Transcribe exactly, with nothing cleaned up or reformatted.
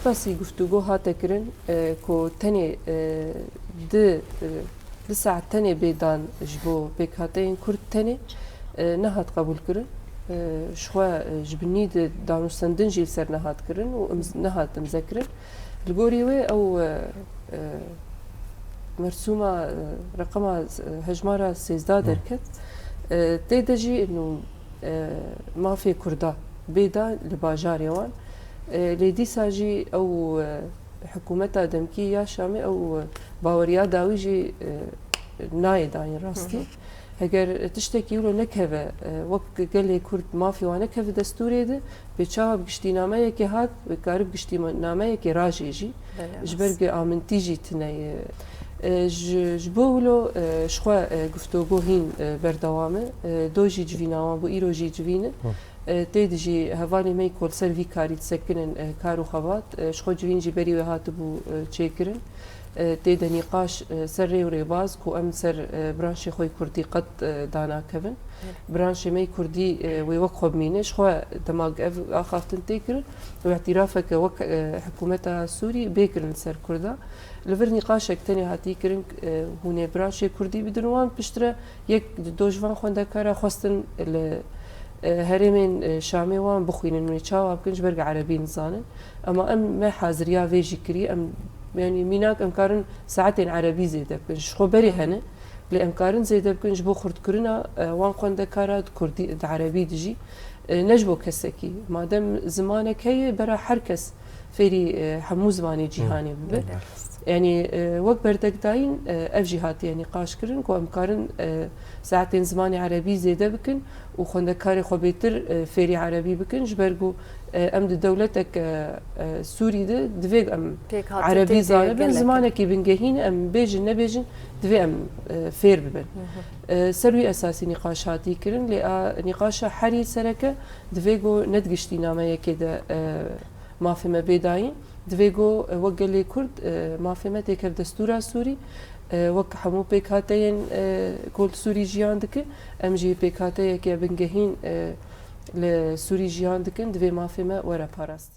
Basî guftûgo hate kirin, e, ku tenê, e, di, e, di saet tenê bê dan ji bo pêkhateyên Kurd tenê, e, nehat qebûl kirin. E, ji xwe, e, ji binî di danûstendin jî li ser nehat kirin û imz-, nehat imze kirin. Li gorî wê ew, e, e, mersûma, e, reqema, e, hejmara sêzdeh derket. E, tê de jî ino, e, mafê Kurda bê dan li bajarê wan. E, lê dîsa jî ew, e, hikûmeta demkî ya Şamê ew, e, baweriya dawî jî, e, nayê dayîn rastî. Heger tiştekî wilo nekeve, e, wek gelê Kurd mafê wan nekeve destûrê de, wê çawa bi giştînameyekê hat, wê karib giştînameyekê rajê jî. Belê, ji ber rast. Gi amintî jî tine ye. E, ji, ji bo wilo, e, ji xwe, e, guftûgo hîn, e, berdewam e. E, do jî civîna wan bû, îro jî civîn e. E, tê de jî hevalê me ku li ser vî karî disekinin, e, kar û xebat, e, ji xwe civîn jî berî wê hatibû, e, çêkirin. E, tê de nîqaş, e, ser rê û rêbaz ku em ser, e, branşê xwe yê kurdî qet, e, danakevin. Branşê me yê kurdî, e, wê wek xwe bimîne. Ji xwe dema ev axaftin tê kirin û îtîrafeke wek, e, hikûmeta Sûrî bê kirin li ser Kurda. Li vir nîqaşek tenê hatî kirin, e, hûn ê branşê kurdî bidin wan, piştre yek di do ji van xwendekara xwestin li, e, herêmên, e, Şamê wan bixwînin, wê çawa bikin, ji ber ku erebî nizanin. Ema em me haziriya vê jî kirî, em, yanî mînak em karin saetên erebî zêde bikin. Ji xwe berê hene, lê em karin zêde bikin ji bo xurtkirina, e, wan xwendekara di kurdî, di erebî de jî. E, ne ji bo kesekî. Madem zimanek heye, bera her kes fêrî, e, hemû zimanê cîhanê bibe. Belê. Yanî, e, wek berdekdayîn, e, ev jî hatiye nîqaş kirin ku em karin, e, saetên zimanê erebî zêde bikin û xwendekarê xwe bêtir, e, fêrî erebî bikin, ji ber ku, e, em di dewletek, e, e, Sûrî de divê em erebî zanibin, zimanekî bingehîn e, em bêjin nebêjin, divê em, e, fêr bibin. E, ser wî esasî nîqaş hatî kirin, lê a nîqaşa herî sereke divê ku ne di giştînameyekê de, e, mafê me bê dayîn. Divê ku, e, wek gelê Kurd, e, mafê me têkev destûra Sûrî, e, wek hemû pêkhateyên, e, ku li Sûrî jiyan dikin, em jî pêkhateyeke bingehîn, e, li Sûrî jiyan dikin, divê mafê me were parast.